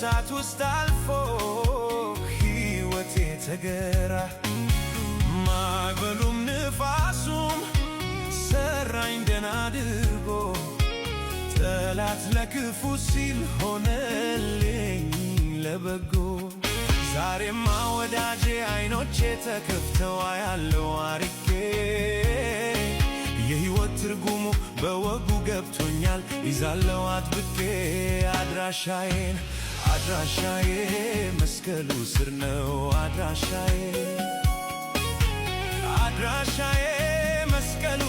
በእሳት ውስጥ አልፎ ሕይወቴ ተገራ። ማዕበሉም ንፋሱም ሰራኝ ደና አድርጎ፣ ጠላት ለክፉ ሲል ሆነልኝ ለበጎ። ዛሬማ ወዳጄ አይኖቼ ተከፍተው አያለው አርቄ፣ የሕይወት ትርጉሙ በወጉ ገብቶኛል፣ ይዛለው አጥብቄ አድራሻዬን። አድራሻዬ መስቀሉ ስር ነው አድራሻዬ። አድራሻዬ መስቀሉ